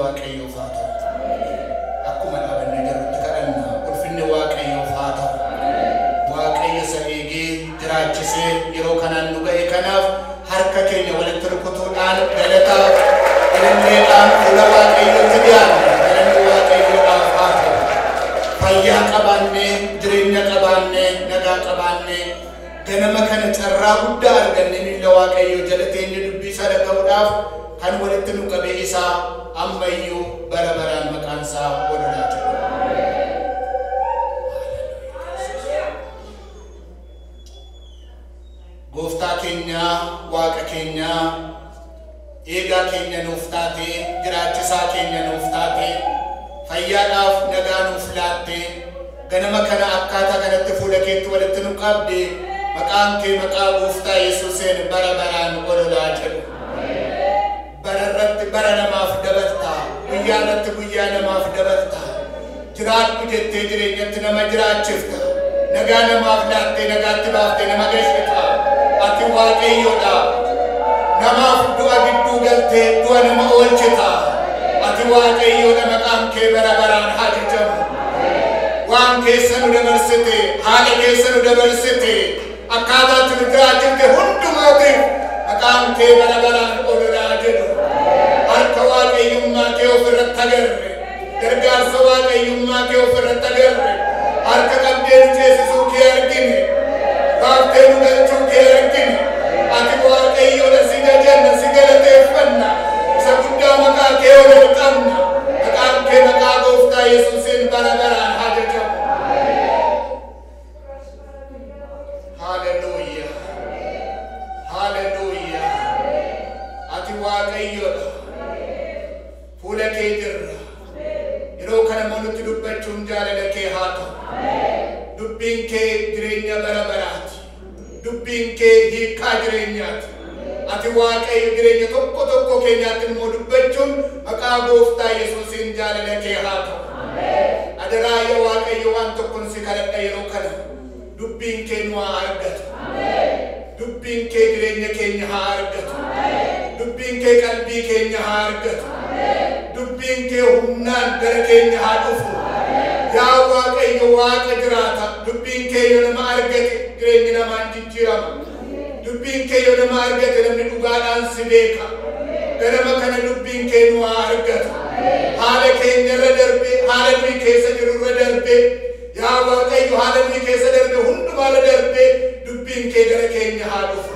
Waaqayyoof haa ta'u. Akkuma dhaabannee jirrutti kadhanna. Ulfinni Waaqayyoof haa ta'u. Waaqayyo isa eegee jiraachisee yeroo kanaan nu ga'e kanaaf harka keenya walitti rukutuudhaan galataaf ililleedhaan fuula Waaqayyootti dhiyaanna. Galanni Waaqayyoodhaaf haa ta'u. Fayyaa qabaannee, jireenya qabaannee, nagaa qabaannee ganama kana carraa guddaa arganne miilla Waaqayyoo jala teenye dubbii isaa dhaga'uudhaaf kan walitti nu qabee isaa ammayyuu bara baraan maqaan isaa ololaa jiru. Gooftaa keenyaa, Waaqa keenyaa, eegaa keenya nuuf taatee, jiraachisaa keenya nuuf taatee, fayyaadhaaf nagaa nuuf laattee, ganama kana akkaataa kanatti fuula keetti walitti nu qabde, maqaan kee maqaa Gooftaa Yesuusiin bara baraan ololaa jedhu. Bara irratti bara namaaf dabaltaa, guyyaa irratti guyyaa namaaf dabaltaa, jiraadhu jettee jireenyatti nama jiraachifta, nagaa namaaf laattee nagaatti baaftee nama gashita. Ati Waaqayyoodha. Namaaf du'a gidduu galtee du'a nama oolchita. Ati Waaqayyoodha, maqaan kee bara baraan haa jajamu. Waan keessa nu dabarsite, haala keessa nu dabarsite, akkaataatti nu jiraachifte hundumaatiif maqaan kee bara baraan ololaa jedhu. Harka Waaqayyummaa kee ofirratti agarre, gargaarsa Waaqayyummaa kee ofirratti agarre, harka qabdee nu ceesisuu kee argine, baaftee nu galchuu kee argine. Ati Waaqayyoodha, si jajanna, si galateeffanna, isa guddaa maqaa kee ol qabna. Maqaan kee maqaa Gooftaa Yesuusiin bara baraan haa jajamu. Haleluuyaa. Haleluuyaa. Ati Waaqayyoodha. Fuula kee jirra. Yeroo kana immoo nutti dubbachuun jaalala kee haa ta'u. Dubbiin kee jireenya bara baraati. Dubbiin kee hiikaa jireenyaati. Ati Waaqayyo jireenya tokko tokko keenyaatti immoo dubbachuun maqaa Gooftaa Yesuusiin jaalala kee haa ta'u. Adaraa yaa Waaqayyo waan tokkoon si kadhadha yeroo kana. Dubbiin kee nu haa argatu. Dubbiin kee jireenya keenya haa argatu. Dubbiin kee qalbii keenya haa argatu. Dubbiin kee humnaan gara keenya haa dhufu. Yaa Waaqayyo Waaqa jiraata. Dubbiin kee yoo nama argate jireenyi namaan jijjiirama. Dubbiin kee yoo nama argate namni dhugaadhaan si beeka. Ganama kana dubbiin kee nu haa argatu. Haala keenya irra darbee, haala nuyi keessa jiru irra darbee, yaa Waaqayyo haala nuyi keessa darbe hundumaa irra darbee dubbiin kee gara keenya haa dhufu.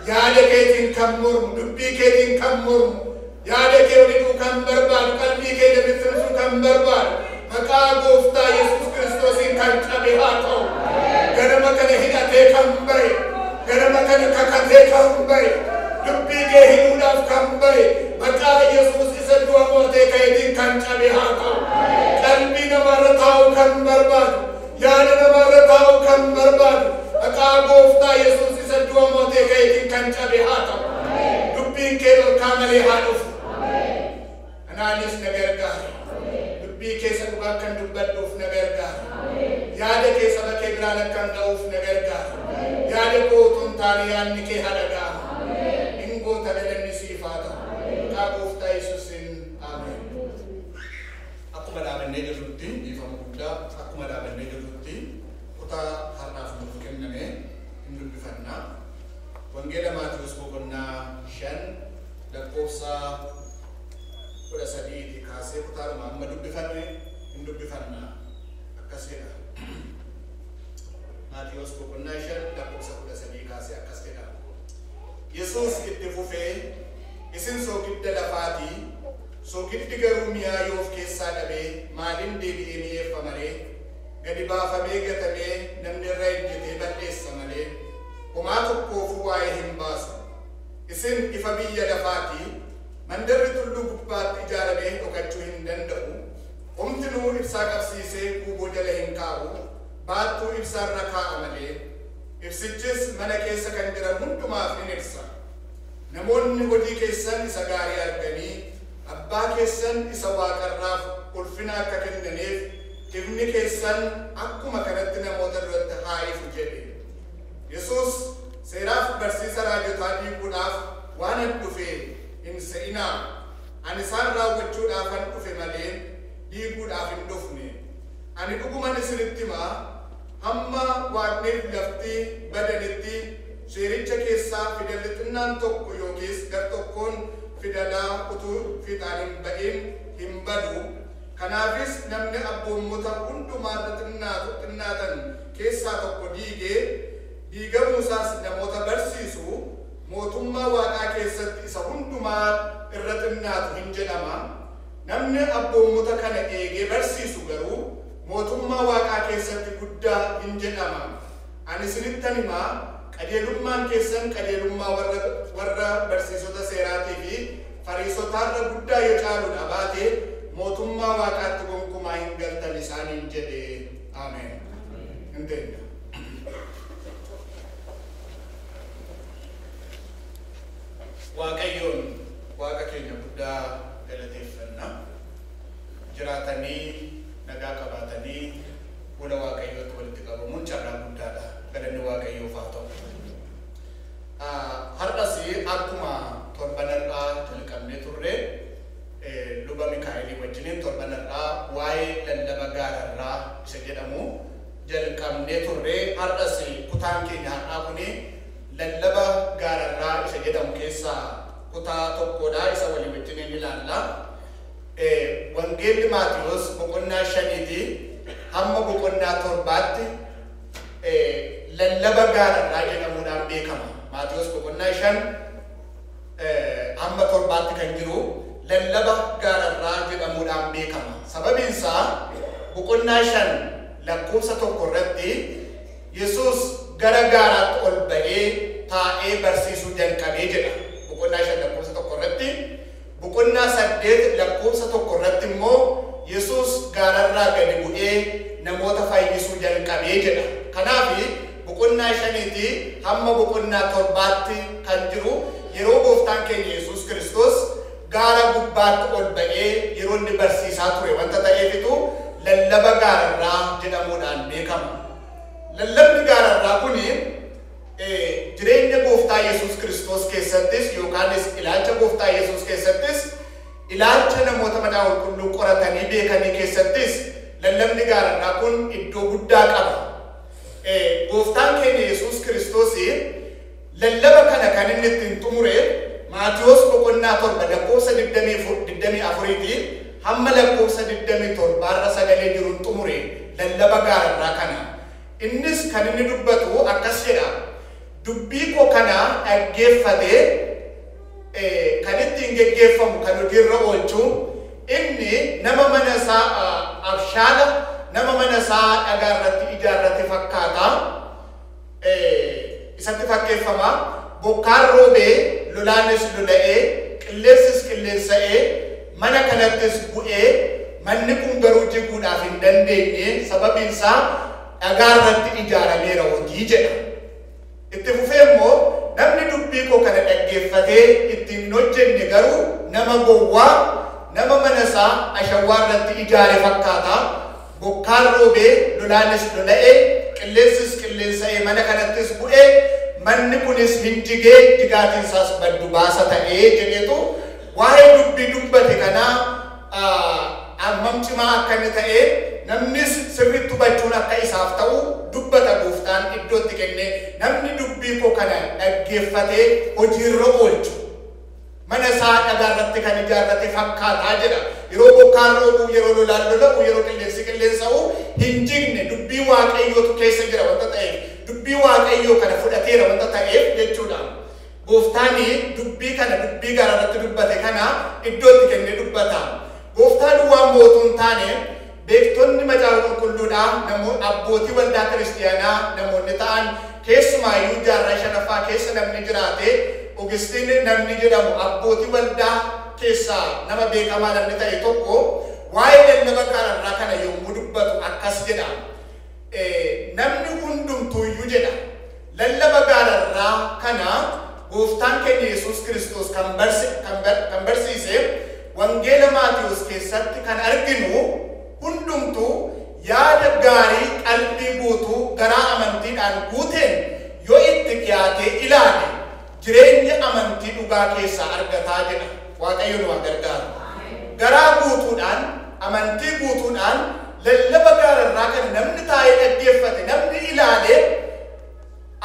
Yaada keetiin kan mormu, dubbii keetiin kan mormu, yaada kee olidhuu kan barbaadu, qalbii keenya bittinsuu kan barbaadu, maqaa Gooftaa Yesuus Kiristoosiin kan cabe haa ta'u. Ganama kana hidhatee kan bahe, ganama kana kakatee kan bahe, dubbii kee hidhuudhaaf kan bahe, maqaa Yesuus isa du'a mootee ka'eetiin kan cabe haa ta'u. Qalbii namaarra taa'uu kan barbaadu, yaada namaarra taa'uu kan barbaadu, maqaa Gooftaa Yesuus isa du'a mootee ka'eetiin kan cabe haa ta'u. Dubbiin kee dhorkaa malee haa dhufu. Anaanis na gargaara. Dubbii keessa dhugaa kan dubbadhuuf na gargaara. Yaada kee saba kee biraan akkan ga'uuf na gargaara. Yaada koo utuu hin taane yaadni kee haa dhaga'amu. Hin goota, galanni siif haa ta'u. Maqaa Gooftaa Yesuusiin Ameen. Akkuma dhaabannee jirrutti, dhiifama guddaa, akkuma dhaabannee jirrutti kutaa har'aaf nuuf kenname hin dubbifanna. Wangeela Maatiyus boqonnaa 5 lakkoofsa 13 kaasee kutaadhuma amma dubbifame hin dubbifanna. Akkas jedha. Maatiyus boqonnaa 5 lakkoofsa 13 kaasee akkas jedha. Yesuus itti fufee, isin soogidda lafaatii, soogiddi garuu mi'aa yoo of keessaa dhabee maaliin deebi'ee mi'eeffama ree? Gadi baafamee gatamee namni irra ejjetee balleessa malee homaa tokkoofuu waa'ee hin baasu. Isin ifa biyya lafaatii, mandarri tulluu gubbaatti ijaaramee dhokachuu hin danda'u. Homtinuu ibsaa qabsiisee guuboo jala hin kaa'u, baattuu ibsaarra kaa'a malee. Ibsichis mana keessa kan jiran hundumaaf in ibsa. Namoonni hojii keessan isa gaarii arganii abbaa keessan isa waaqarraaf ulfina akka kennaniif ifni keessan akkuma kanatti namoota duratti haa ifu jedhe. Yesuus seeraaf barsiisa raajotaa diiguudhaaf waan an dhufe hin se'inaa. Ani isaan raawwachuudhaafan dhufe malee diiguudhaaf hin dhufne. Ani dhuguman isinitti himaa, hamma waaqniif lafti badanitti seericha keessaa fidalli xinnaan tokko yookiis gar tokkoon fidalaa utuu fiixaan hin ba'in hin badu. Kanaafis namni abboommota hundumaarra xinnaatan keessaa tokko diigee diigamuusaas namoota barsiisu mootummaa waaqaa keessatti isa hundumaa irra xinnaatu hin jedhama. Namni abboommota kana eegee barsiisu garuu mootummaa waaqaa keessatti guddaa hin jedhama. Ani isinittan himaa, qajeelummaan keessan qajeelummaa warra barsiisota seeraatii fi fariisotaarra guddaa yoo caaluudha baate mootummaa waaqaatti gonkumaa hin galtan isaaniin jedhe. Ameen. Hin teenya. Waaqayyoon waaqa keenya guddaa galateeffanna. Jiraatanii nagaa qabaatanii fuula Waaqayyootti walitti qabamuun carraa guddaadha. Galanni Waaqayyoof haa ta'u. Har'as akkuma torban har'aa jalqabnee turre luba Mikaa'elii wajjiniin torban har'aa waa'ee lallaba gaararraa isa jedhamu jalqabnee turre. Har'as kutaan keenya har'aa kuni lallaba gaararraa isa jedhamu keessaa kutaa tokkodha. Isa walii wajjiniin ilaalla. Wangeelli Maatiyos boqonnaa 5 hamma boqonnaa 7tti lallaba gaararraa jedhamuudhaan beekama. Maatiyos boqonnaa 5 hamma 7tti kan jiru lallaba gaararraa jedhamuudhaan beekama. Sababiin isaa boqonnaa 5 lakkoofsa 1 irratti Yesuus gara gaaraatti ol ba'ee taa'ee barsiisuu jalqabee jedha. Boqonnaa 5 lakkoofsa 1 irratti. Boqonnaa 8 lakkoofsa 1 irratti immoo Yesuus gaararraa gadi bu'ee namoota fayyisuu jalqabee jedha. Kanaaf boqonnaa 5 hamma boqonnaa 7tti kan jiru yeroo gooftaan keenya Yesuus Kiristoos gaara gubbaatti ol ba'ee yeroo inni barsiisaa ture wanta ta'eefitu lallaba gaararraa jedhamuudhaan beekama. Lallabni gaararraa kuni jireenya gooftaa Yesuus Kiristoos keessattis yookaanis ilaalcha gooftaa Yesuus keessattis ilaalcha namoota macaafa qulqulluu qoratanii beekanii keessattis lallabni gaararraa kun iddoo guddaa qaba. Gooftaan keenya Yesuus Kiristoos lallaba kana kan inni ittiin xumure Maatiyos boqonnaa 7 lakkoofsa 24 hamma lakkoofsa 27 irra sagalee jiruun xumure lallaba gaararraa kana. Innis kan inni dubbatu akkas jedha. Dubbii koo kana dhaggeeffatee kan ittiin geggeeffamu kan hojiirra oolchu inni nama mana isaa abshaala nama mana isaa dhagaa irratti ijaarrate fakkaata. Isatti fakkeeffama. Bokkaan roobee lolaanis lola'ee qilleensis qilleensa'ee mana kanattis bu'ee manni kun garuu jiguudhaaf hin dandeenye sababiin isaa dhagaa irratti ijaarameera hojii jedha. Itti fufee immoo namni dubbii koo kana dhaggeeffatee ittiin hin hojjenne garuu nama gowwaa nama mana isaa ashawwaa irratti ijaare fakkaata. Bokkaan roobee lolaanis lola'ee qilleensis qilleensa'ee mana kanattis bu'ee manni kunis hin jigee jigaatiin isaas baddu baasa ta'ee jedhetu waa'ee dubbii dubbate kanaa hammam cimaa akka inni ta'e namnis sirriitti hubachuun akka isaaf ta'u dubbata gooftaan iddootti kenne. Namni dubbii koo kana dhaggeeffatee hojiirra oolchu mana isaa dhagaa irratti kan ijaarrate fakkaataa jedha. Yeroo bokkaan roobuu, yeroo lolaan lola'u, yeroo qilleensi qilleensa'u hin jigne dubbii Waaqayyootu keessa jira wanta ta'eef dubbii Waaqayyoo kana fudhateera wanta ta'eef jechuudha. Gooftaan dubbii kana dubbii garaa irratti dubbate kana iddootti kennee dubbata. Gooftaan waan mootuu hin taane beektonni macaafa qulqulluudhaa namoonni abbootii waldaa kiristiyaanaa namoonni ta'an keessumaayyuu jaarraa 5ffaa keessa namni jiraate Ogistiin namni jedhamu abbootii waldaa keessaa nama beekamaa namni ta'e tokko waa'ee lallaba gaararraa kana yommuu dubbatu akkas jedha. Namni hundumtuuyyuu jedha lallaba gaararraa kana gooftaan keenya Yesuus Kiristoos kan barsiise wangeela Maatiyos keessatti kan arginu hundumtuu yaada gaarii qalbii guutuu garaa amantiidhaan guuteen yoo itti dhiyaatee ilaale jireenya amantii dhugaa keessaa argataa jedha. Waaqayyo nu gargaaru. Garaa guutuudhaan, amantii guutuudhaan lallaba gaararraa kana namni taa'ee dhaggeeffate, namni ilaale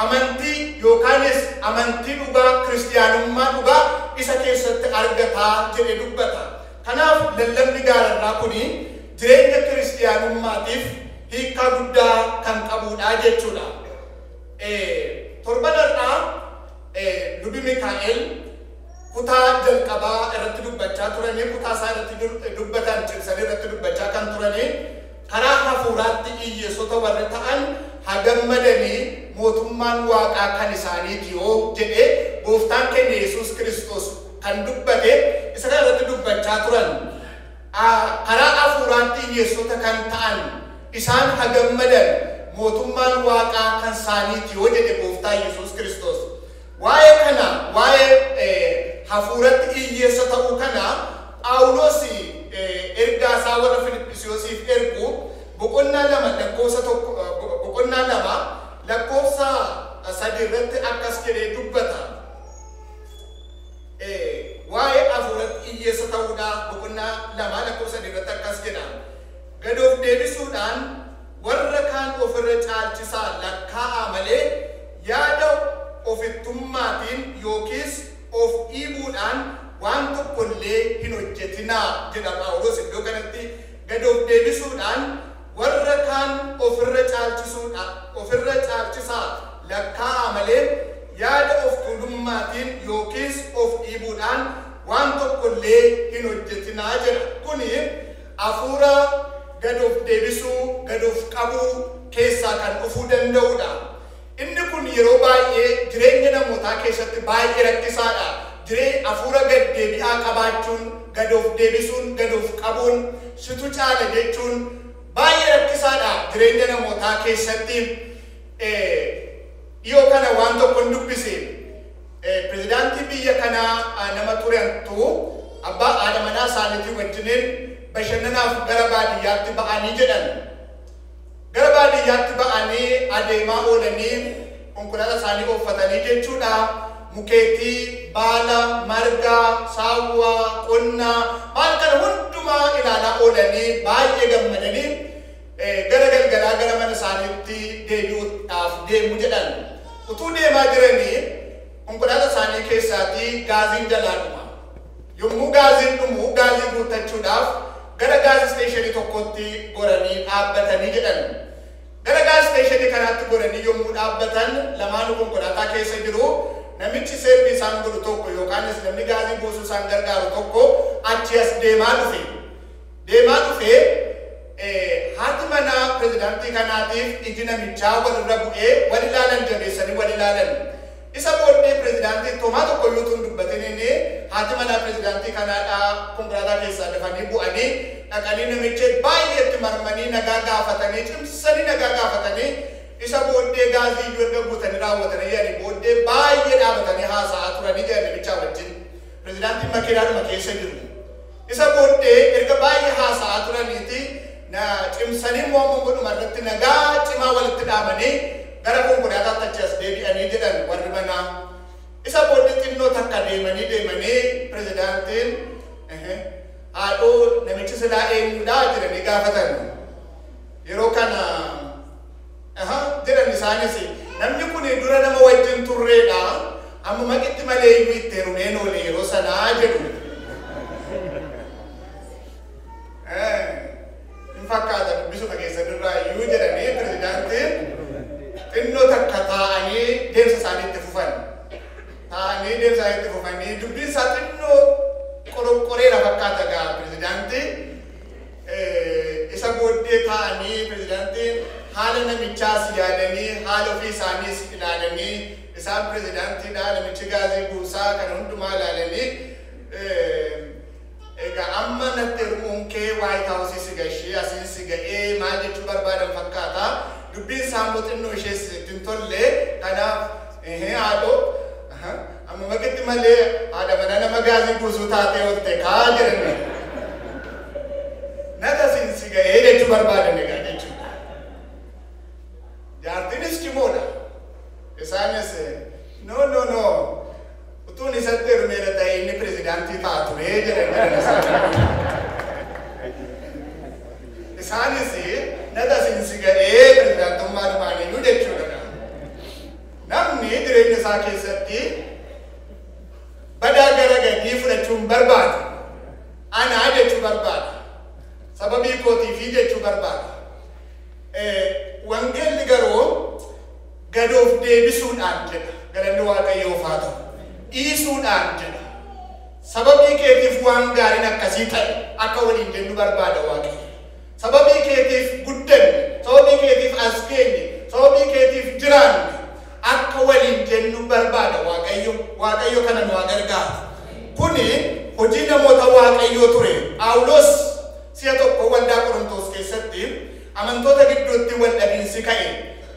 amantii yookaanis amantii dhugaa, kiristiyaanummaa dhugaa isa keessatti argataa jedhee dubbata. Kanaaf lallabni gaararraa kuni jireenya kiristiyaanummaatiif hiikkaa guddaa kan qabudha jechuudha. Torban har'aa Lubi Mikaa'el kutaa jalqabaa irratti dubbachaa turanii, kutaa isaa irratti dubbatan cimsanii irratti dubbachaa kan turanii, karaa hafuuraatti hiyyeessota warri ta'an hagammadanii mootummaan waaqaa kan isaaniiti yoo jedhee gooftaan keenya Yesuus Kiristoos kan dubbate isa kana irratti dubbachaa turan. Karaa hafuuraatti hiyyeessota kan ta'an isaan hagammadan mootummaan waaqaa kan isaaniiti yoo jedhe gooftaan Yesuus Kiristoos. Waa'ee kana, waa'ee hafuuratti hiyyeessa ta'uu kana Phaawulos ergaa isaa warra Filiphisiyoosiif ergu boqonnaa 2 lakkoofsa 1 boqonnaa 2 lakkoofsa 3 irratti akkas jedhee dubbata. Waa'ee hafuuratti hiyyeessa ta'uudha boqonnaa 2 lakkoofsa 3 irratti akkas jedha. Gad of deebisuudhaan warra kaan ofirra caalchisaa lakkaa'aa malee yaada ofittummaatiin yookiis of dhiibuudhaan waan tokkollee hin hojjetinaa jedha Phaawulos iddoo kanatti. Gad of deebisuudhaan warra kaan ofirra caalchisuudha ofirra caalchisaa lakkaa'aa malee yaada of tuulummaatiin yookiis of dhiibuudhaan waan tokkollee hin hojjetinaa jedha. Kuni hafuura gad of deebisuu, gad of qabuu keessaa kan dhufuu danda'udha. Inni kun yeroo baay'ee jireenya namootaa keessatti baay'ee rakkisaadha. Jireenya hafuura gad deebi'aa qabaachuun, gad of deebisuun, gad of qabuun, situ caala jechuun baay'ee rakkisaadha jireenya namootaa keessatti. Dhiyoo kana waan tokko hin dubbise. Pirezidaantii biyya kanaa nama turantu abbaa haadha manaa isaaniitii wajjiniin bashannanaaf gara baadiyyaatti ba'anii jedhan. Gara baadiyyaatti ba'anii adeemaa oolanii konkolaataa isaanii ooffatanii jechuudha. Mukeetii, baala, margaa, saawwaa, qonnaa maal kana hundumaa ilaalaa oolanii baay'ee gammadanii gara galgalaa gara mana isaaniitti deebi'uudhaaf deemu jedhan. Utuu deemaa jiranii konkolaataa isaanii keessaatii gaaziin jalaa dhuma. Yommuu gaaziin dhumu gaazii guuttachuudhaaf gara gaazii isteeshinii tokkotti goranii dhaabbatanii jedhan. Gara gaazii isteeshinii kanaatti goranii yommuu dhaabbatan lamaanuu konkolaataa keessa jiru. Namichi seerri isaan godhu tokko yookaanis namni gaazii buusuu isaan gargaaru tokko achi as deemaa dhufe. Deemaa dhufe haati manaa pirezidaantii kanaatiif iji namichaa walirra bu'ee wal ilaalan, jabeessanii wal ilaalan. Isa booddee pirezidaantii tomaa tokko iyyuu tun dubbatiniin haati manaa pirezidaantii kanaadhaa konkolaataa keessaa dafanii bu'anii dhaqanii namicha baay'eetti marmanii nagaa gaafatanii cimsanii nagaa gaafatanii isa booddee gaazii iyyuu erga guutanii raawwatanii jedhanii booddee baay'ee dhaabatanii haasa'aa turanii jedhan namichaa wajjin. Pirezidaantiin makiinaadhuma keessa jiru. Isa booddee erga baay'ee haasa'aa turaniiti na cimsanii morma godhuma irratti nagaa cimaa walitti dhaabanii gara konkolaataatti achi as deebi'anii jedhan warri manaa. Isa booddee xinnoo takka deemanii deemanii pirezidaantiin haadhoo namichi silaa eenyudhaa jedhanii gaafatan. Yeroo kana jedhan isaanis namni kun dura nama wajjin turreedha, amma maqitti malee iyyuu itti heerumeen oole yeroo sanaa jedhu. Hin fakkaata dubbisuma keessanirraa iyyuu jedhanii pirezidaantiin xinnoo takka taa'anii deemsa isaanii itti fufan. Taa'anii deemsa isaanii itti fufanii dubbiin isaa xinnoo qoroqqoreera fakkaata gaa pirezidaantiin. Isa booddee taa'anii pirezidaantiin haala namichaas yaadanii haala ofii isaaniis ilaalanii isaan pirezidaantiidha namichi gaazii buusaa kana hundumaa ilaalanii egaa amma natti heerumuun kee Waayit Haawusii si gashee asiin si ga'ee maal jechuu barbaadan fakkaata. Dubbiin isaa immoo xinnoo ishees itti hin tolle. Kanaaf haadhoo amma maqitti malee haadha manaa nama gaazii buusuu taatee oolte kaa jedhan. Nata asiin si ga'ee jechuu barbaadan egaa jechuudha. Jaartiinis cimoodha. Isaanis no no no utuun isatti heerumeera ta'e inni pirezidaantii ta'a ture jechuu barbaada. Wangeelli garuu gadoof deebisuudhaan jedha. Galanni Waaqayyoof haa ta'u. Dhiisuudhaan jedha. Sababii keetiif waan gaariin akkasii ta'e akka waliin jennu barbaada Waaqayyo. Sababii keetiif guddanne, sababii keetiif as geenye, sababii keetiif jiraanne akka waliin jennu barbaada Waaqayyo. Waaqayyo kana nu gargaara. Kuni hojii namoota Waaqayyoo ture. Phaawulos si'a tokko waldaa Qorontos keessatti amantoota gidduutti wal dhabiinsi ka'e.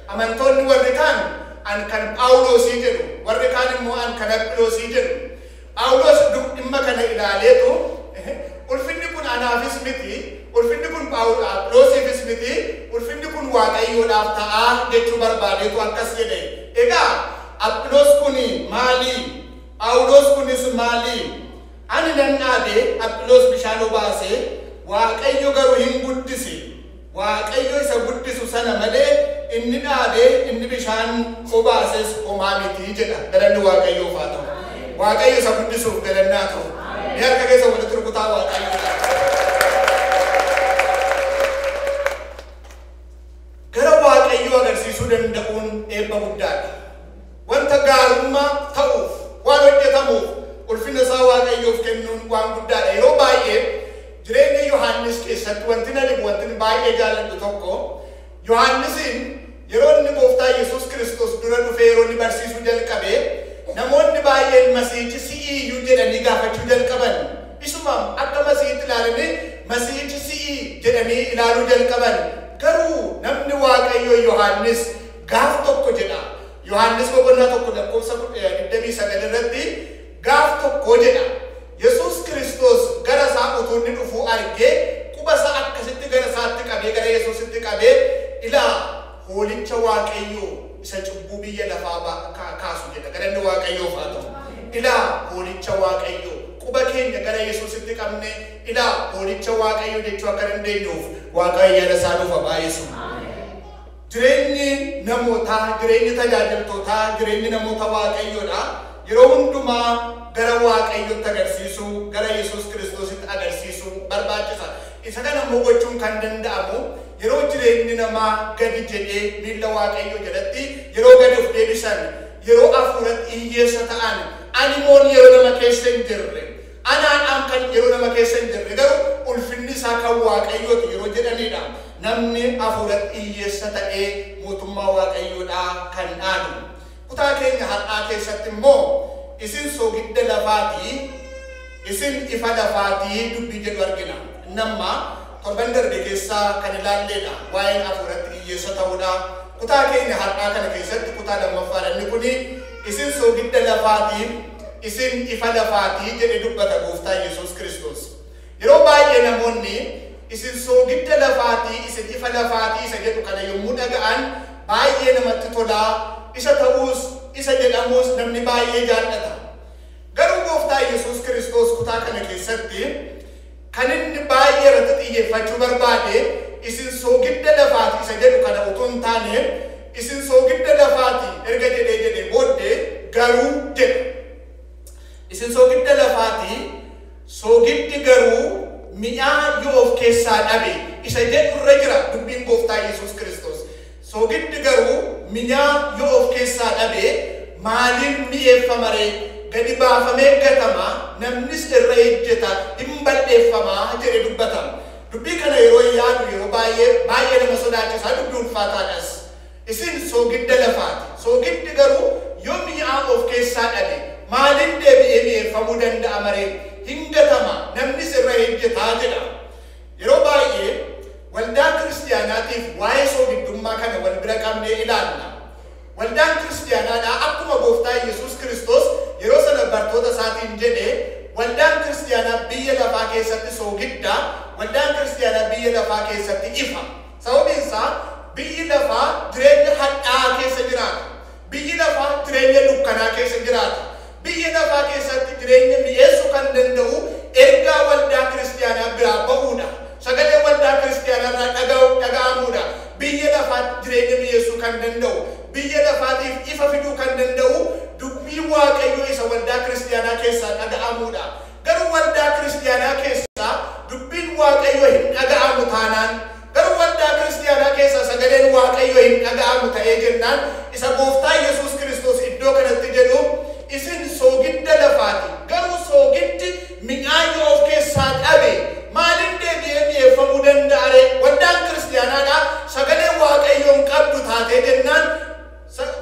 Amantoonni warri kaan an kan Phaawulosii jedhu, warri kaan immoo an kan Aphiloosii jedhu. Phaawulos dhimma kana ilaaleetu ulfinni kun anaafis miti, ulfinni kun Aphiloosiifis miti, ulfinni kun Waaqayyoodhaaf ta'aa jechuu barbaadeetu akkas jedhe. Egaa Aphiloos kun maali? Phaawulos kunis maali? Ani nan dhaabe, Aphiloos bishaan obaase, Waaqayyo garuu hin guddise. Waaqayyo isa guddisu sana malee inni dhaabe, inni bishaan obaases homaa miti jedha. Galanni Waaqayyoof haa ta'u. Waaqayyo isa guddisuuf galannaa ta'u. Mee harka keessa walitti rukutaa Waaqayyo. Gara Waaqayyoo agarsiisuu danda'uun eebba guddaadha. Wanta gaarummaa ta'uuf, waan hojjetamuuf, ulfina isaa Waaqayyoof kennuun waan guddaadha. Yeroo baay'ee jireenya Yohaannis keessatti wanti na dhibu, wanti baay'ee jaalladhu tokko, Yohaannisiin yeroo inni gooftaa Yesuus Kiristoos dura dhufee yeroo inni barsiisuu jalqabe, namoonni baay'een Masiihichi si'ii iyyuu jedhanii gaafachuu jalqaban. Isuma akka Masiihitti ilaalanii Masiihichi si'ii jedhanii ilaaluu jalqaban. Garuu namni Waaqayyoo Yohaannis gaaf tokko jedha. Yohaannis boqonnaa 1 lakkoofsa 29 irratti gaaf tokko jedha. Yesuus Kiristoos gara isaa utuu inni dhufuu argee quba isaa akkasitti gara isaatti qabee, gara Yesuusitti qabee, ilaa hoolicha Waaqayyoo isa cubbuu biyya lafaa kaasu jedha. Galanni Waaqayyoof haa ta'u. Ilaa hoolicha Waaqayyoo, quba keenya gara Yesuusitti qabne, ilaa hoolicha Waaqayyoo jechuu akka dandeenyuuf Waaqayyo yaada isaa nuuf haa baay'isu. Jireenyi namootaa, jireenyi tajaajiltootaa, jireenyi namoota Waaqayyoodha. Yeroo hundumaa gara Waaqayyootti agarsiisuu, gara Yesuus Kiristoositti agarsiisuu barbaachisa. Isa kana immoo gochuun kan danda'amu yeroo jireenyi namaa gadi jedhee miilla Waaqayyoo jalatti yeroo gadi of deebisan, yeroo hafuuratti hiyyeessa ta'an, ani moon yeroo nama keessa hin jirre, anaadhaan kan yeroo nama keessa hin jirre garuu ulfinni isaa kan Waaqayyooti yeroo jedhanidha. Namni hafuuratti hiyyeessa ta'ee mootummaa Waaqayyoodhaa kan dhaalu. Kutaa keenya har'aa keessatti immoo isin soogidda lafaatii, isin ifa lafaatii dubbii jedhu argina. Namma torban darbe keessaa kan ilaalleedha. Waa'een hafuuratti hiyyeessa ta'uudha. Kutaa keenya har'aa kana keessatti kutaa lammaffaadha. Inni kuni isin soogidda lafaatii, isin ifa lafaatii jedhee dubbata gooftaa Yesuus Kiristoos. Yeroo baay'ee namoonni isin soogidda lafaatii, isin ifa lafaatii isa jedhu kana yommuu dhaga'an baay'ee namatti tolaa, isa ta'uus, isa jedhamuus namni baay'ee jaallata. Garuu gooftaa Yesuus Kiristoos kutaa kana keessatti kan inni baay'ee irratti xiyyeeffachuu barbaade isin soogidda lafaatii isa jedhu kana utuu hin taane, isin soogidda lafaatii erga jedhee jedhee booddee garuu jedha. Isin soogidda lafaatii, soogiddi garuu mi'aa yoo of keessaa dhabe isa jedhu irra jira dubbiin gooftaa Yesuus Kiristoos. Soogiddi garuu mi'aa yoo of keessaa dhabe maaliin mi'eeffama ree? Gadi baafamee gatama, namnis irra ejjeta, hin balleeffamaa jedhe dubbatama. Dubbii kana yeroo yaadu yeroo baay'ee baay'ee nama sodaachisaa, dubbii ulfaataadhas. Isin soogidda lafaati. Soogiddi garuu yoo mi'aa of keessaa dhabe maaliin deebi'ee mi'eeffamuu danda'a maree? Hin gatama, namnis irra ejjetaa jedha. Yeroo baay'ee waldaa kiristiyaanaatiif waa'ee soogiddummaa kana wal bira qabnee ilaalla. Waldaan kiristiyaanaadhaa akkuma gooftaa Yesuus Kiristoos yeroo sana bartoota isaatiin jedhe, waldaan kiristiyaanaa biyya lafaa keessatti soogidda, waldaan kiristiyaanaa biyya lafaa keessatti ifa. Sababiin isaa biyyi lafaa jireenya hadhaa'aa keessa jiraata. Biyyi lafaa jireenya dukkanaa keessa jiraata. Biyya lafaa keessatti jireenya mi'eessuu kan danda'u ergaa waldaa kiristiyaanaa biraa ba'uudha. Sagalee waldaa kiristiyaanaa irraa dhaga'amuudha. Biyya lafaatti jireenya mi'eessuu kan danda'u, biyya lafaatiif ifa fiduu kan danda'u dubbii Waaqayyoo isa waldaa kiristiyaanaa keessaa dhaga'amuudha. Garuu waldaa kiristiyaanaa keessaa dubbiin Waaqayyoo hin dhaga'amu taanaan, garuu sagaleen Waaqayyoo hin dhaga'amu ta'ee jennaan isa gooftaa Yesuus Kiristoos iddoo kanatti jedhu isin soogidda lafaati. Garuu soogiddi mi'aa yoo of keessaa dhabe maaliin deebi'ee mi'eeffamuu danda'a ree? Waldaan kiristaanaadhaa sagalee Waaqayyoon qabdu taatee jennaan,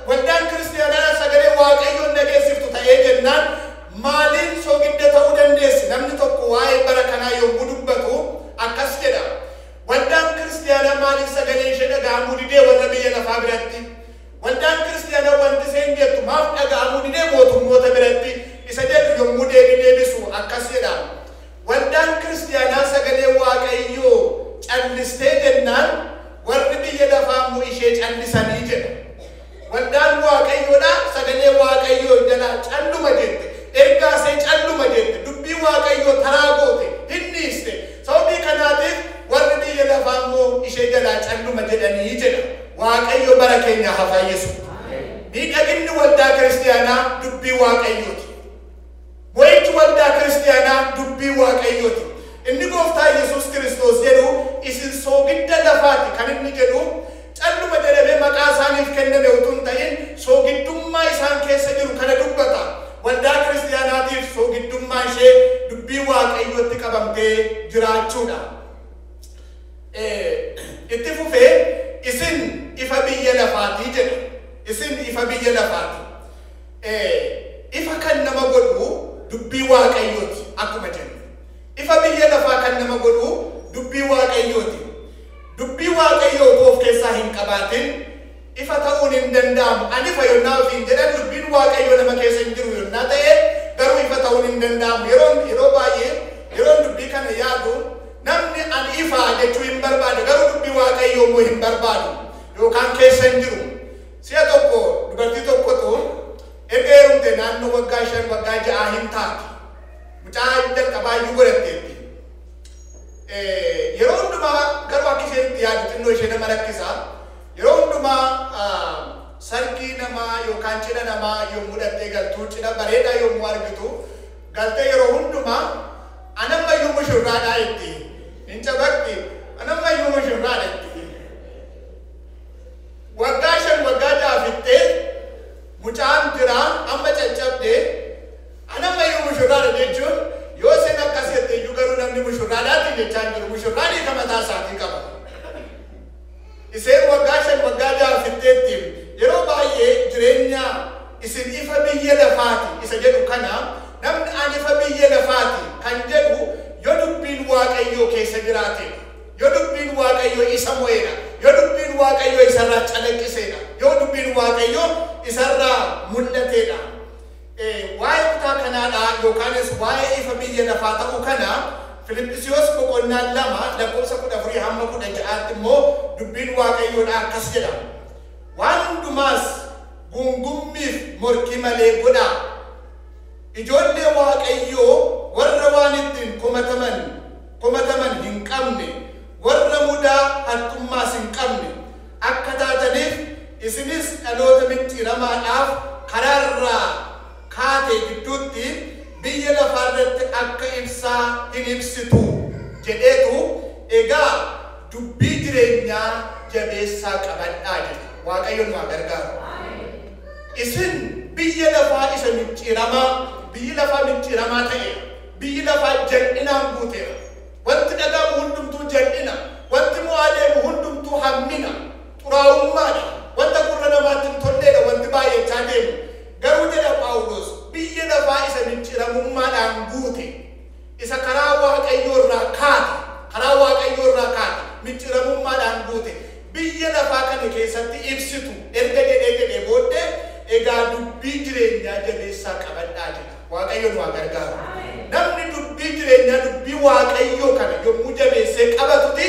waldaan kiristaanaadhaa sagalee Waaqayyoon dhageessiftu ta'ee jennaan maaliin soogidda ta'uu dandeessi? Namni tokko waa'ee bara kanaa yommuu dubbatu akkas jedha. Waldaan kiristaanaa maaliif sagalee ishee dhaga'amuu didee warra biyya lafaa biratti? Waldaan kiristaanaa wanti isheen jettu maaf dhaga'amuu didee mootummoota biratti? Isa jedhu yommuu deebi deebisu akkas jedha. Waldaan kiristaanaa sagalee Waaqayyoo callistee jennaan warri biyya lafaa immoo ishee callisanii jedha. Waldaan Waaqayyoodha sagalee Waaqayyoo jalaa calluma jette. Ergaa ishee calluma jette. Dubbii Waaqayyoo taraa goote. Hin dhiiste. Sababii kanaatiif warri biyya lafaa immoo ishee jalaa calluma jedhanii jedha. Waaqayyo bara keenya haa fayyisu. Miidhaginni waldaa kiristaanaa dubbii Waaqayyooti. Mo'ichi waldaa kiristaanaa dubbii Waaqayyooti. Inni gooftaa Yesuus Kiristoos jedhu isin soogidda lafaati kan inni jedhu calluma jedhamee maqaa isaaniif kenname utuu hin ta'in soogiddummaa isaan keessa jiru kana dubbata. Waldaa kiristaanaatiif soogiddummaa ishee dubbii Waaqayyootti qabamtee jiraachuudha. Itti fufee isin ifa biyya lafaatii jedha. Isin ifa biyya lafaati. Ifa kan nama godhu dubbii Waaqayyooti akkuma jennu. Ifa biyya lafaa kan nama godhu dubbii Waaqayyooti. Dubbii Waaqayyoo of keessaa hin qabaatin ifa ta'uun hin danda'amu. Ani ifa yonnaa ofiin jedhan dubbiin Waaqayyoo nama keessa hin jiru yonnaa ta'e garuu ifa ta'uun hin danda'amu. Yeroo baay'ee yeroon dubbii kana yaadu namni ani ifa jechuu hin barbaadu garuu dubbii Waaqayyoo immoo hin barbaadu yookaan keessa hin jiru. Si'a tokko dubartii tokkotu erga heerumte naannoo waggaa 5 waggaa 6 hin taate. Mucaa jalqabaa iyyuu godhatteetti. Yeroo hundumaa garuu akka isheen itti yaadu xinnoo ishee nama rakkisa. Yeroo hundumaa sargii namaa yookaan cidha namaa yommuu dhattee galtu cidha bareedaa yommuu argitu galtee yeroo hundumaa anammayyuu mushurraadhaa itti. Hin cabaqxi anammayyuu mushurraadha itti. Waggaa 5 waggaa 6 fixxee mucaan jiraa amma caccabdee anammayyuu mushurraadha jechuun yoo isheen akkas jette iyyuu garuu namni mushurraadhaatti jechaa hin jiru. Mushurraan hiika mataa isaatii qaba. Isheen waggaa 5 waggaa 6 fixxeetti yeroo baay'ee jireenya isin ifa biyya lafaati isa jedhu kana namni ani ifa biyya lafaati kan jedhu yoo dubbiin Waaqayyoo keessa jiraateedha. Yoo dubbiin Waaqayyoo isa mo'eedha. Yoo dubbiin Waaqayyoo isarraa calaqqiseedha. Yoo dubbiin Waaqayyoo isarraa mul'ateedha. Waa'ee kutaa kanaadhaa yookaanis waa'ee ifa biyya lafaa ta'uu kana Filiphisiyoos boqonnaa 2 lakkoofsa 14 hamma 16 immoo dubbiin Waaqayyoodha akkas jedha. Waan hundumaas gungummiif morkii malee godhaa. Ijoollee Waaqayyoo warra waan ittiin komataman hin qabne, warra mudaa haxxummaas hin qabne akka taataniif isinis dhaloota micciiramaadhaaf karaarraa kaate gidduutti biyya lafaarratti akka ibsaa hin ibsitu jedheetu egaa dubbii jireenyaa jabeessaa qabadhaa jedha. Waaqayyo nu haa gargaaru. Isin biyya lafaa isa micciiramaa, biyyi lafaa micciiramaa ta'eera. Biyyi lafaa jal'inaan guuteera. Wanti dhagamu hundumtuu jal'ina. Wanti mo'aa deemu hundumtuu hammina. Xuraa'ummaadha. Wanta gurra namaatti hin tolleedha wanti baay'achaa deemu. Garuu jedha Phaawulos biyya lafaa isa micciiramummaadhaan guute isa karaa Waaqayyoo irraa kaate, karaa Waaqayyoo irraa kaate micciiramummaadhaan guute biyya lafaa kana keessatti ibsitu erga jedhee booddee egaa dubbii jireenyaa jabeessaa qabadhaa jedha. Waaqayyo nu haa gargaaru. Namni dubbii jireenyaa dubbii Waaqayyoo kana yommuu jabeessee qabatuti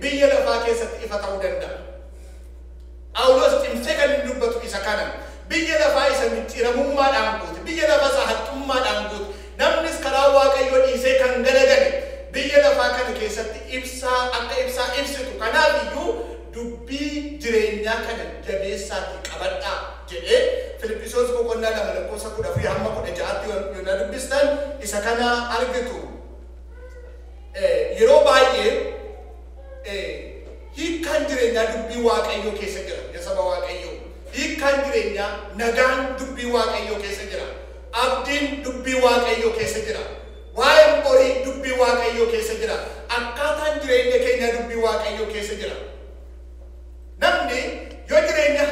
biyya lafaa keessatti ifa ta'uu danda'a. Phaawulos cimsee kan inni dubbatu isa kana. Biyya lafaa isa micciiramummaadhaan guute, biyya lafaa isa haxxummaadhaan guute, namnis karaa Waaqayyoo dhiisee kan galagale biyya lafaa kana keessatti ibsaa akka ibsaa ibsitu. Kanaaf iyyuu dubbii jireenyaa kana jabeessaatti qabadhaa jedhee Filiphisiyoos boqonnaa 2 lakkoofsa 14 hamma 16 yoo dubbistan isa kana argitu. Yeroo baay'ee hiikkaan jireenyaa dubbii dubbii Waaqayyoo keessa jira. Yaa saba Waaqayyoo, hiikkaan jireenyaa, nagaan dubbii Waaqayyoo keessa jira. Abdiin dubbii Waaqayyoo keessa jira. Waa'een borii dubbii Waaqayyoo keessa jira. Akkaataan jireenya keenyaa dubbii Waaqayyoo keessa jira. Namni yoo jireenya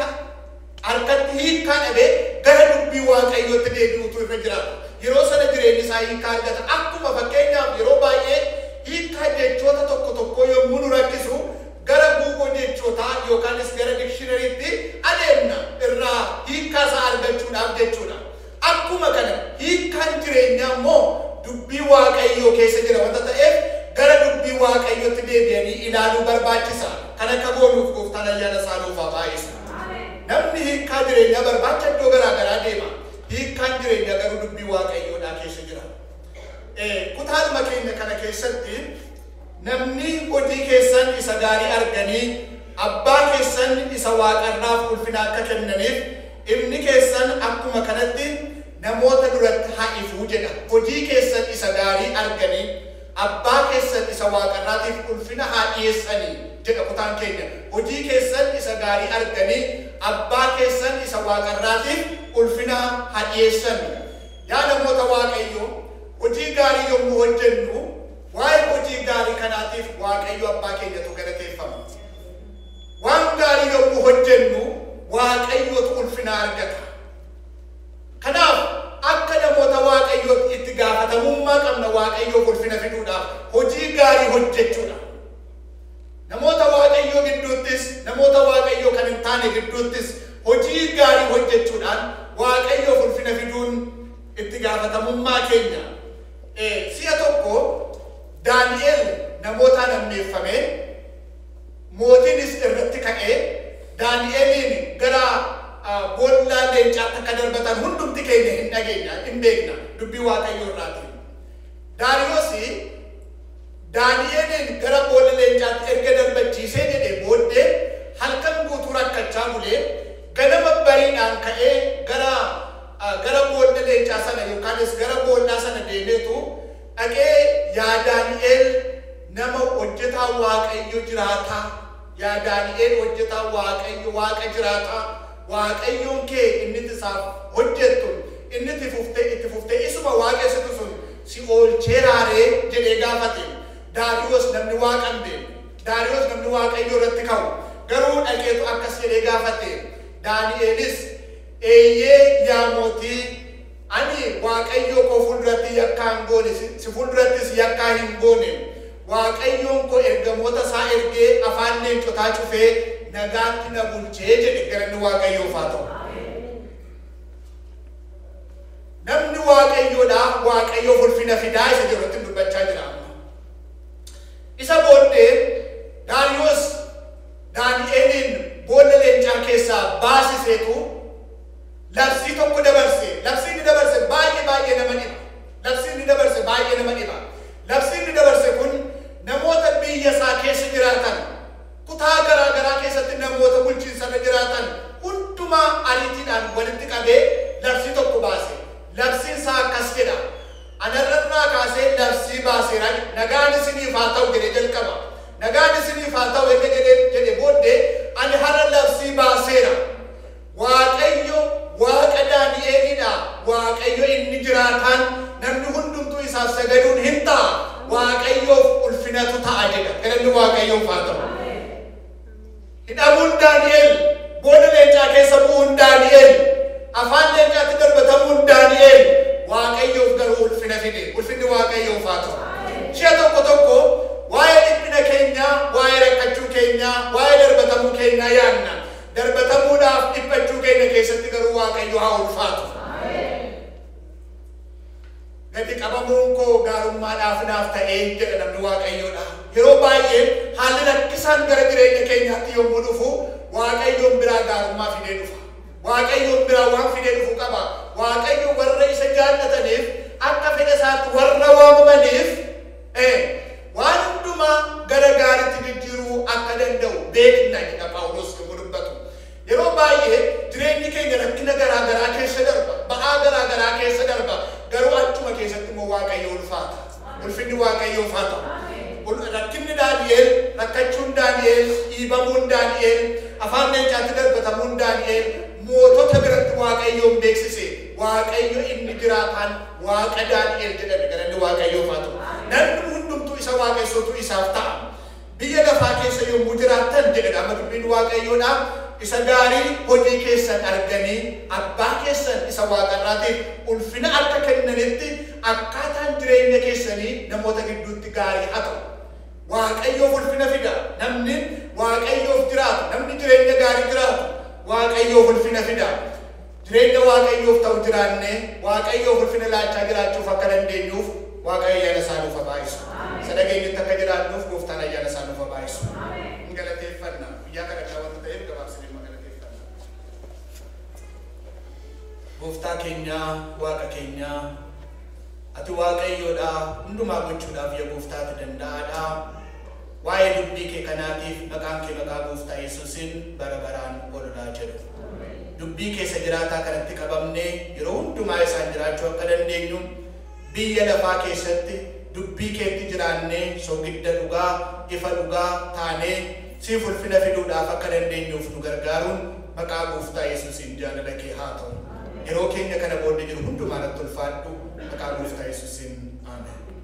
harkatti hiikkaa dhabee gara dubbii Waaqayyootti deebi'utu irra jiraata. Yeroo sana jireenyi isaa hiikkaa argata. Akkuma fakkeenyaaf yeroo baay'ee hiikkaa jechoota tokko tokko yommuu nu rakkisu gara Google jechootaa yookaanis gara dikshinariitti adeemna irraa hiikkaa isaa argachuudhaaf jechuudha. Akkuma kana hiikkaan jireenyaa immoo dubbii Waaqayyoo keessa jira wanta ta'eef gara dubbii Waaqayyootti deebi'anii ilaaluu barbaachisa. Kan akka goonuuf Gooftaan ayyaana isaa nuuf haa baay'isu. Namni hiikkaa jireenyaa barbaacha iddoo garaa garaa deema. Hiikkaan jireenyaa garuu dubbii Waaqayyoodhaa keessa jira. Kutaanuma keenya kana keessatti namni hojii keessan isa gaarii arganii abbaa keessan isa waaqarraaf ulfina akka kennaniif inni keessan akkuma kanatti namoota duratti haa ifuu jedha. Hojii keessan isa gaarii arganii abbaa keessan isa waaqarraatiif ulfina haa dhiyeessanii jedha kutaan keenya. Hojii keessan isa gaarii arganii abbaa keessan isa waaqarraatiif ulfina haa dhiyeessan. Yaa namoota Waaqayyoo, hojii gaarii yommuu hojjennu waa'ee hojii gaarii kanaatiif Waaqayyo abbaa keenyatu galateeffama. Waan gaarii yommuu hojjennu Waaqayyotu ulfina argata. Kanaaf akka namoota Waaqayyootti itti gaafatamummaa qabna Waaqayyoof ulfina fiduudhaaf hojii gaarii hojjechuudha. Namoota Waaqayyoo gidduuttis, namoota Waaqayyoo kan hin taane gidduuttis hojii gaarii hojjechuudhaan Waaqayyoof ulfina fiduun itti gaafatamummaa keenya. Si'a tokko Daani'el namootaan ammeeffame, mootiinis irratti ka'ee Daani'eliin gara boolla leencaatti akka darbatan hundumti keenya hin dhageenya, hin beekna dubbii Waaqayyoo irraati. Daariyoos Daani'eliin gara boolla leencaatti erga darbachiisee jedhee booddee halkan guutuu rakkachaa bulee ganama bariidhaan ka'ee gara boolla leencaa sana yookaanis gara boollaa sana deemeetu dhaqee, yaa Daani'el nama hojjetaa Waaqayyo jiraataa, yaa Daani'el hojjetaa Waaqayyo Waaqa jiraataa, Waaqayyoon kee inni isaaf hojjettu inni itti fuftee isuma waaqessitu sun si oolcheeraaree jedhee gaafate. Daariyoos namni Waaqa hin beekne, Daariyoos namni Waaqayyo irratti ka'u garuu dhaqeetu akkas jedhee gaafate. Daani'elis, eeyyee yaa mootii, ani Waaqayyo koo fuulduratti yakkaa hin goone, si fuuldurattis yakkaa hin goone. Waaqayyoon koo ergamoota isaa ergee afaan leencotaa cufee nagaatti na bulchee jedhe. Galanni Waaqayyoof haa ta'u. Namni Waaqayyoodhaa Waaqayyoof ulfina fidaa isa jedhutti dubbachaa jira amma. Isa booddee Daariyoos Daani'eliin boolla leencaa keessaa baasiseetu labsii tokko dabarse. Labsii inni dabarse baay'ee baay'ee nama dhiba. Labsii inni dabarse baay'ee nama dhiba. Labsii inni dabarse kun namoota biyya isaa keessa jiraatan, kutaa garaa garaa keessatti namoota bulchiinsarra jiraatan hundumaa ariitiidhaan walitti qabee labsii tokko baase. Labsiin isaa akkas jedha. Anarrarraa kaasee labsii baaseera, nagaan isiniif haa ta'u jedhee jalqaba. Nagaan isiniif haa ta'u erga jedhee booddee ani har'a labsii baaseera. Waaqayyo Waaqa Daani'elidha. Waaqayyo inni jiraataan namni hundumtuu isaaf sagaduun hin ta'a. Waaqayyoof ulfinatu ta'a jedha. Galanni Waaqayyoof haa ta'u. Hidhamuun Daani'el, boolla leencaa keessa bu'uun Daani'el, afaan leencaatti darbatamuun Daani'el Waaqayyoof garuu ulfina fide. Ulfinni Waaqayyoof haa ta'u. Si'a tokko tokko waa'ee dhiphina keenyaa, waa'ee rakkachuu keenyaa, waa'ee darbatamuu keenyaa yaadna. Darbatamuudhaaf dhiphachuu keenya keessatti garuu Waaqayyo haa ulfaatu. Gadi qabamuun koo gaarummaadhaaf naaf ta'ee jedha namni Waaqayyoodha. Yeroo baay'ee haalli rakkisaan gara jireenya keenyaatti yommuu dhufu Waaqayyoon biraa gaarummaa fidee dhufa. Waaqayyoon biraa waan fidee dhufu qaba. Waaqayyo warra isa jaallataniif akka fedha isaatti warra waamamaniif waan hundumaa gara gaariitti jijjiiruu akka danda'u beekna jedha Phaawulos yommuu dubbatu. Yeroo baay'ee jireenyi keenya rakkina garaa garaa keessa darba, ba'aa garaa garaa keessa darba. Garuu achuma keessatti immoo Waaqayyo ulfaata. Ulfinni Waaqayyoof haa ta'u. Rakkinni Daani'el, Rakkachuun Daani'el, dhiibamuun Daani'el, afaan leencaatti darbatamuun Daani'el mootota biratti Waaqayyoon beeksise. Waaqayyo inni jiraataan Waaqa Daani'el jedhame. Galanni Waaqayyoof haa ta'u. Namni hundumtuu isa waaqessuutu isaaf ta'a. Biyya lafaa keessa yommuu jiraattan jedhedha amma dubbiin Waaqayyoodha. Isa gaarii hojii keessan arganii abbaa keessan isa waaqarraatiif ulfina akka kennanitti akkaataan jireenya keessanii namoota gidduutti gaarii haa ta'u. Waaqayyoof ulfina fida. Namni Waaqayyoof jiraatu, namni jireenya gaarii jiraatu Waaqayyoof ulfina fida. Jireenya Waaqayyoof ta'u jiraannee Waaqayyoof ulfina laachaa jiraachuuf akka dandeenyuuf Waaqayyo ayyaana isaa nuuf haa baay'isu. Isa dhageenyutti akka jiraannuuf gooftaan ayyaana isaa nuuf haa baay'isu. Hin galateeffanna. Guyyaa kadhannaa wanta ta'eef gabaabsinee immoo galateeffanna. Gooftaa keenyaa, Waaqa keenyaa, ati Waaqayyoodha, hundumaa gochuudhaaf yaa gooftaati danda'aadha. Waa'ee dubbii kee kanaatiif maqaan kee maqaa gooftaa Yesuusiin bara baraan ololaa jedhu. Dubbii keessa jiraataa kanatti qabamnee yeroo hundumaa isaan jiraachuu akka dandeenyu biyya lafaa keessatti dubbii keetti jiraannee soogidda dhugaa, ifa dhugaa taanee siif ulfina fiduudhaaf akka dandeenyuuf nu gargaaruun maqaa gooftaa Yesuusiin jaalala kee haa ta'u. Yeroo keenya kana booddee jiru hundumaa irratti ulfaadhu maqaa gooftaa Yesuusiin. Ameen.